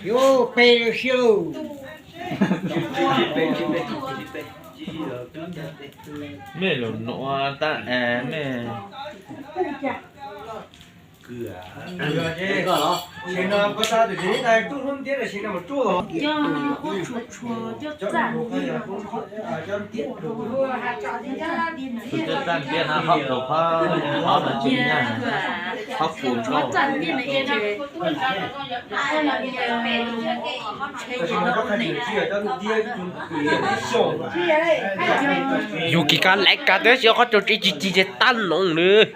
Yuav pe lawm siab lauj. Mej lug nuav tab mej. Txaj ntiab hab qhob kaus qhob, qhob mas tsis nyaj, qhob pus nkaus. Yug kis kag laim kag twb tsis qhob rau tsis ci ces tab noog nws.